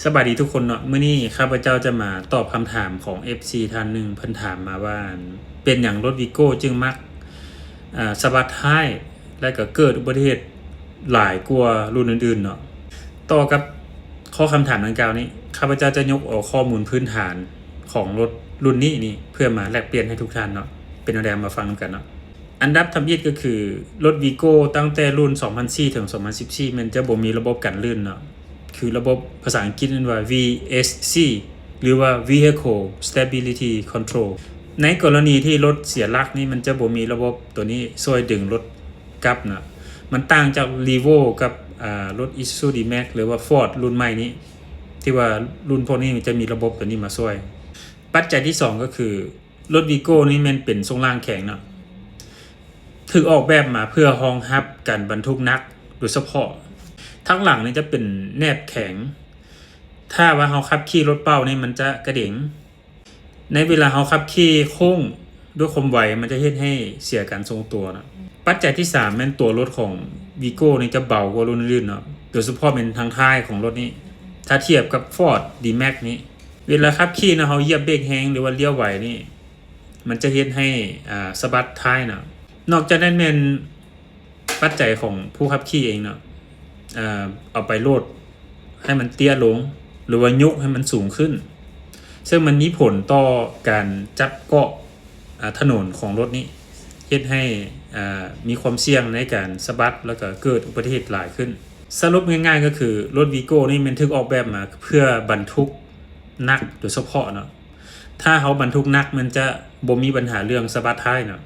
ສະບາຍດີທຸກຄົນເນາະ, ມື້ນີ້ຂ້າພະເຈົ້າຈະມາຕອບຄຳຖາມຂອງເອັຟຊີທ່ານໜຶ່ງ, ເພິ່ນຖາມມາວ່າ ເປັນຫຍັງລົດວີໂກ້ຈຶ່ງມັກ ອາ ສະບັດທ້າຍ ແລະກໍເກີດອຸບັດຕິເຫດຫຼາຍກວ່າລຸ້ນອື່ນໆເນາະ. ຕໍ່ກັບຂໍ້ຄຳຖາມດັ່ງກ່າວນີ້, ຂ້າພະເຈົ້າຈະຍົກເອົາຂໍ້ມູນພື້ນຖານຂອງລົດລຸ້ນນີ້ນີ້ ເພື່ອມາແລກປ່ຽນໃຫ້ທຸກທ່ານເນາະ. ເປັນແນວໃດ ເຮົາມາຟັງນຳກັນເນາະ. ອັນດັບທຳອິດກໍຄື ລົດວີໂກ້ຕັ້ງແຕ່ລຸ້ນສອງພັນສີ່ ເຖິງ ສອງພັນສິບສີ່ ແມ່ນຈະບໍ່ມີລະບົບກັນລື່ນເນາະ, ຄືລະບົບພາສາອັງກິດເອີ້ນວ່າ ວີເອສຊີ ຫຼືວ່າ Vehicle Stability Control. ໃນກໍລະນີທີ່ລົດເສຍຫຼັກນີ້ ມັນຈະບໍ່ມີລະບົບໂຕນີ້ຊ່ວຍດຶງລົດກັບນະ. ມັນຕ່າງຈາກ Revo ກັບ ອາ ລົດ Isuzu D-Max ຫຼືວ່າ Ford ລຸ້ນໃໝ່ນີ້ ທີ່ວ່າລຸ້ນພວກນີ້ຈະມີລະບົບໂຕນີ້ມາຊ່ວຍ. ປັດໄຈທີສອງກໍຄື ລົດວີໂກ້ນີ້ແມ່ນເປັນຊ່ວງລ່າງແຂງເນາະ, ຖືກອອກແບບມາເພື່ອຮອງຮັບການບັນທຸກໜັກໂດຍສະເພາະ. ທາງຫຼັງນີ້ຈະເປັນແໜບແຂງ, ຖ້າວ່າເຮົາຂັບຂີ່ລົດເປົ່ານີ້ມັນຈະກະເດັງ. ໃນເວລາເຮົາຂັບຂີ່ໂຄ້ງດ້ວຍຄວາມໄວ ມັນຈະເຮັດໃຫ້ເສຍການຊົງຕົວເນາະ. ປັດໄຈທີສາມແມ່ນຕົວລົດຂອງວີໂກ້ນີ້ຈະເບົາກວ່າລຸ້ນອື່ນເນາະ, ໂດຍສະເພາະແມ່ນທາງທ້າຍຂອງລົດນີ້ ຖ້າທຽບກັບ Ford D-Max ນີ້. ເວລາຂັບຂີ່ເນາະ ເຮົາຢຽບເບຣກແຮງ ຫຼືວ່າລ້ຽວໄວນີ້ ມັນຈະເຮັດໃຫ້ ອາ ສະບັດທ້າຍເນາະ. ນອກຈາກນັ້ນແມ່ນປັດໄຈຂອງຜູ້ຂັບຂີ່ເອງເນາະ, ເອົາໄປໂຫຼດໃຫ້ມັນເຕ້ຍລົງ ຫຼືວ່າຍົກໃຫ້ມັນສູງຂຶ້ນ, ເຊິ່ງມັນມີຜົນຕໍ່ການຈັບເກາະ ອາ ຖະໜົນຂອງລົດນີ້, ເຮັດໃຫ້ ອາ ມີຄວາມສ່ຽງໃນການສະບັດ ແລ້ວກໍເກີດອຸບັດຕິເຫດຫຼາຍຂຶ້ນ. ສະຫຼຸບງ່າຍໆກໍຄື ລົດວີໂກ້ນີ້ແມ່ນຖືກອອກແບບມາເພື່ອບັນທຸກໜັກໂດຍສະເພາະເນາະ. ຖ້າເຮົາບັນທຸກໜັກ ມັນຈະບໍ່ມີບັນຫາເລື່ອງສະບັດທ້າຍເນາະ.